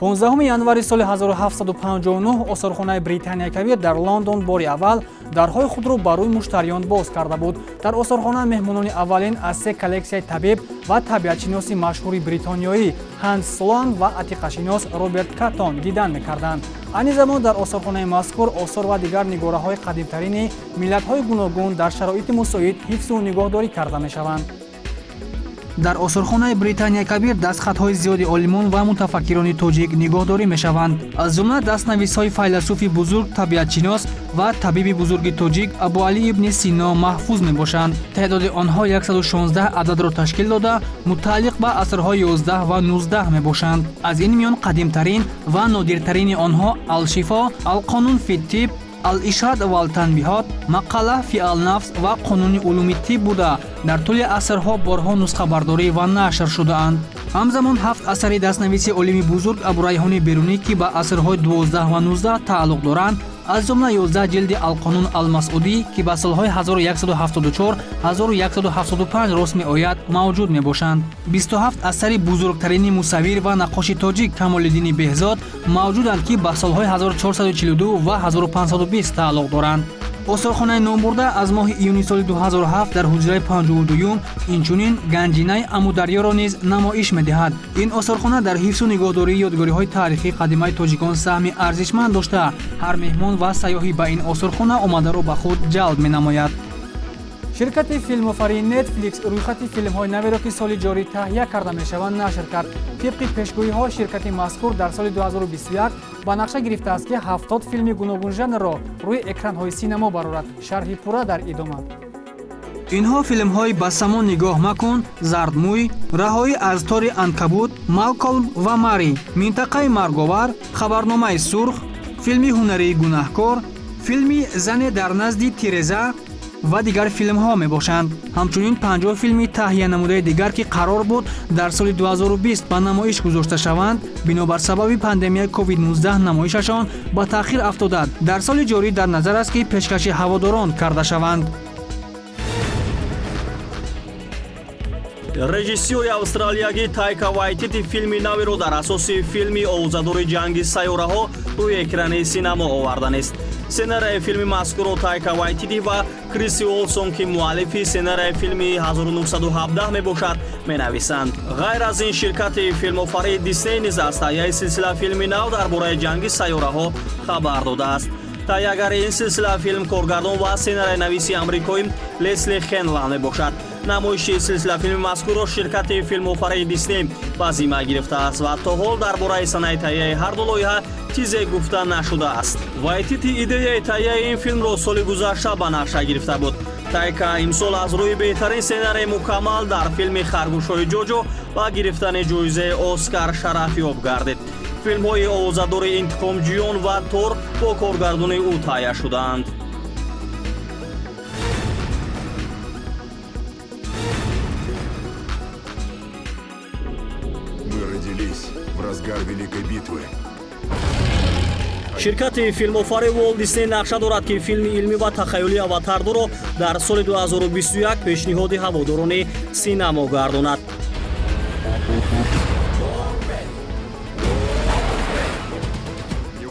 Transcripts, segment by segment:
15 январи соли 1759 осорхонаи Британияи Кабир дар Лондон бори аввал дарҳои худро ба рӯи муштариён боз карда буд. Дар осорхона меҳмонони аввалин аз се коллексияи табиб ва табиатшиноси машҳури бритониёӣ Ҳанс Слоан ва атиқашинос Роберт Каттон дидан мекарданд. Айни замон дар осорхонаи мазкур осор ва дигар нигораҳои қадимтарини миллатҳои гуногун дар шароити мусоид ҳифзу нигоҳдорӣ карда мешаванд. Дар осорхонаи Британияи Кабир дастхатҳои зиёди олимон ва мутафаккирони тоҷик нигоҳдорӣ мешаванд, аз ҷумла дастнависҳои файласуфи бузург, табиатшинос ва табиби бузурги тоҷик Абуалӣ ибни Сино маҳфуз мебошанд. Теъдоди онҳо 116 ададро ташкил дода, мутааллиқ ба асрҳои 11 ва 19 мебошанд. Аз ин миён қадимтарин ва нодиртарини онҳо Алшифо, Алқонун фи тиб, Ал-Иршод валтанбиҳот, Мақала фи алнафс ва Қонуни улуми тиб буда, дар тӯли асрҳо борҳо нусхабардорӣ ва нашр шудаанд. Ҳамзамон ҳафт асари дастнависи олими бузург Абурайҳони Берунӣ, ки ба асрҳои 12 ва 19 тааллуқ доранд, аз ҷумла 11 ҷилди Алқонун Алмасъудӣ, ки ба солҳои 1174 1175 рост меояд, мавҷуд мебошанд. 27 асари бузургтарини мусаввир ва наққоши тоҷик Камолиддини Беҳзод мавҷуданд, ки ба солҳои 1442 ва 1520 тааллуқ доранд. Осорхонаи номбурда аз моҳи июни соли 2007 дар ҳуҷраи 52-юм инчунин ганҷинаи Амударёро низ намоиш медиҳад. Ин осорхона дар ҳифзу нигоҳдории ёдгориҳои таърихии қадимаи тоҷикон саҳми арзишманд дошта, ҳар меҳмон ва сайёҳӣ ба ин осорхона омадаро ба худ ҷалб менамояд. Ширкати филмофарии Netflix рӯйхати филмҳои наверо, ки соли ҷорӣ таҳия карда мешаванд, нашр кард. Тибқи пешгӯиҳо, ширкати мазкур дар соли 2021 ба нақша гирифтааст, ки 70 филми гуногунжанрро рӯи экранҳои синамо барорад. Шарҳи пурра дар идома. Инҳо филмҳои «Ба само нигоҳ макун», «Зардмӯй», «Раҳоӣ аз тори анкабут», «Малколм ва Мари», «Минтақаи марговар», «Хабарномаи сурх», филми ҳунарии «Гунаҳкор», филми «Зане дар назди тиреза» ва дигар филмҳо мебошанд. Ҳамчунин 50 филми таҳиянамудаи дигар, ки қарор буд дар соли 2020 ба намоиш гузошта шаванд, бинобар сабаби пандемияи COVID-19 намоишашон ба таъхир афтода, дар соли ҷорӣ дар назар аст, ки пешкаши ҳаводорон карда шаванд. Режиссёри австралиягӣ Тайка Вайтити филми наверо дар асоси филми овозадори «Ҷанги сайёраҳо» рӯи экрани синамо оварданист. Сценарияи филми мазкурро Тайка Вайтити ва Криси Олсон, ки муаллифи сценарияи филми 1917 мебошад, менависанд. Ғайр аз ин, ширкати филмофарии Дисней низ аз таҳияи силсила филми нав дар бораи ҷанги сайёраҳо хабар додааст. Таҳиягари ин силсила филм коргардон ва сценариянависи амрикоӣ Лесли Хенланд мебошад. Намоиши силсилафилми мазкурро ширкати филмофарии Дисней ба зимма гирифтааст ва то ҳол дар бораи санаи таҳияи ҳарду лоиҳа чизе гуфта нашудааст. Вайтити идеяи таҳияи ин филмро соли гузашта ба нақша гирифта буд. Тайка имсол аз рӯи беҳтарин сценарии мукаммал дар филми «Харгӯшҳои Ҷоҷо» ба гирифтани ҷоизаи Оскар шарафёб гардид. Филмҳои овозадори «Интиқомҷӯён» ва «Тор» бо коргардони ӯ таҳия шудаанд. Мы родились в разгар Великой битвы. Ширкати филмофари Волт Дисней нақша дорад, ки филми илмӣ ва тахайюлии «Аватар 2-ро» дар соли 2021 пешниҳоди ҳаводорони синамо гардонад.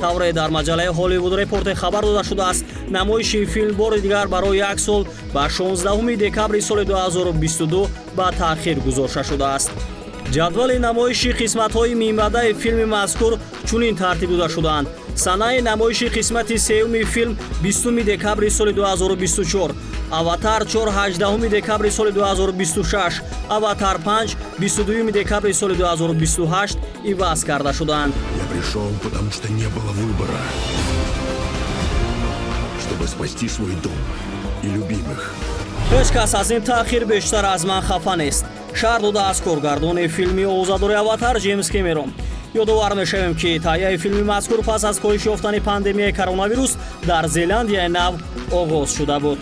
Тавре дар маҷаллаи Ҳолливуд Репортер хабар дода шудааст, намоиши филм бори дигар барои як сол ба 16 декабри соли 2022 ба таъхир гузошта шудааст. Ҷадвали намоиши қисматҳои минбаъдаи филми мазкур чунин тартиб дода шудаанд: санаи намоиши қисмати сеюми филм 20 декабри соли 2024, «Аватар 4» 18 декабри соли 2026, «Аватар 5» 22 декабри соли 2028 иваз карда шудаанд. Я пришел, потому что не было выбора. Чтобы спасти свой дом и любимых. «Ҳеҷ кас аз ин таъхир бештар аз ман хафа нест», шарҳ додааст коргардони филми овозадори «Аватар» Ҷеймс Кемерон. Ёдовар мешавем, ки таҳияи филми мазкур пас аз коҳиш ёфтани пандемияи коронавирус дар Зеландияи Нав оғоз шуда буд.